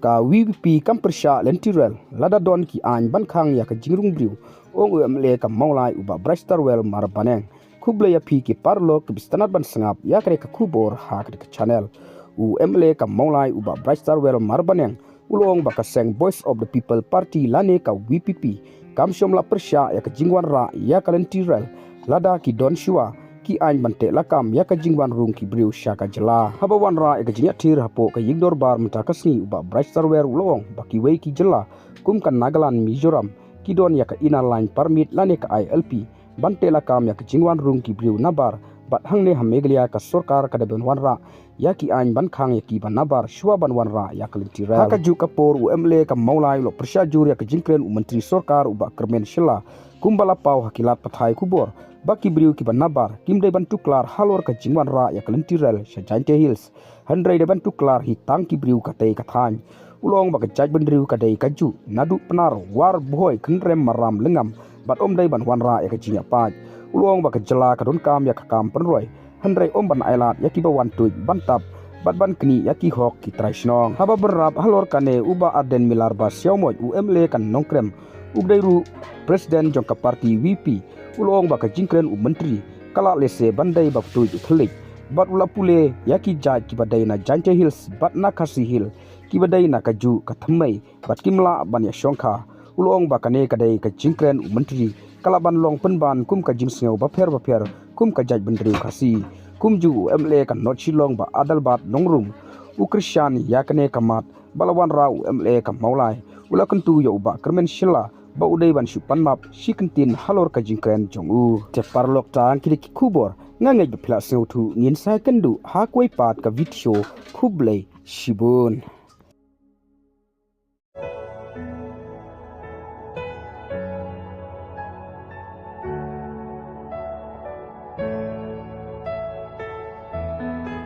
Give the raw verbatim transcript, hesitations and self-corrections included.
Ka VPP kam pyrshah lynti rel lada don ki aiñ ban khang ïa ka jingrung briew, ong u MLA ka Mawlai u Bah Brightstarwell Marbaniang. Khublei ïa phi ki paralok kiba sngewtynnat ban sngap ïa kane ka khubor ha kane ka channel. U MLA ka Mawlai u Bah Brightstarwell Marbaniang u la ong ba ka seng Voice of the People Party lane ka VPP kam shym la pyrshah ïa ka jingwanrah ïa ka lynti rel lada ki don shuwa ki aiñ ban teh lakam ïa ka jingwan rung ki briew sha ka jylla. Haba wanrah ïa ka jingïathir hapoh ka ïing dorbar mynta ka sngi u Bah Brightstarwell u la ong ba kiwei ki jylla kum ka Nagaland, Mizoram ki don ïa ka Inner Line Permit lane ka ILP ban teh lakam ïa ka jingwan rung ki briew nabar, bad hangne ha Meghalaya ka sorkar ka dei ban wanrah ïa ki aiñ ban khang ïa ki ba nabar shuwa ban wanrah ïa ka lynti rel. Ha kajuh ka por u MLA ka Mawlai u la pyrshah jur ïa ka jingkren u Myntri Sorkar u Bah Kyrmen Shylla, kumba la paw ha ki lad pathai khubor ba ki briew kiba nabar kim dei ban tuklar halor ka jingwanrah ïa ka lynti rel sha Jaintia Hills, hynrei dei ban tuklar hi tang ki briew katei ka thaiñ. U la ong ba ka jaitbynriew ka dei kajuh naduh Pnar, War, Bhoi, Khynrem, Maram, Lyngngam, bad ym dei ban wanrah ïa ka jingïapait. U la ong ba ka jylla ka donkam ïa ka kam pynroi, hynrei ym ban ailad ïa kiba wan tuid ban tap bad ban knieh ïa ki hok ki trai shnong. Haba bynrap halor kane u Bah Ardent Miller Basaiawmoit, u MLA ka Nongkrem uba dei ruh President jong ka party VPP, u la ong ba ka jingkren u Myntri ka la lehse ban dei ba tuid u thylliej, bad u la pule ïa ki jait kiba dei na Jaintia Hills bad na Khasi Hills kiba dei na kajuh ka thymmei bad kim lah ban ïashongkha. U la ong ba kane ka dei ka jingkren u Myntri ka lah ban long pynban kum ka jingsngew bapher bapher kum ka jaitbynriew Khasi. Kumjuh u MLA ka North Shillong Bah Adelbert Nongrum u kyrshan ïa kane ka mat ba la wanrah u MLA ka Mawlai. U la kyntu ïa u Bah Kyrmen Shylla ba u dei ban shu pan map shi kyntien halor ka jingkren jong u. Te paralok, tang kine ki khubor, nga ngeit ba phi la sngewthuh, ngin sa ïakynduh ha kawei pat ka video. Khublei shibun.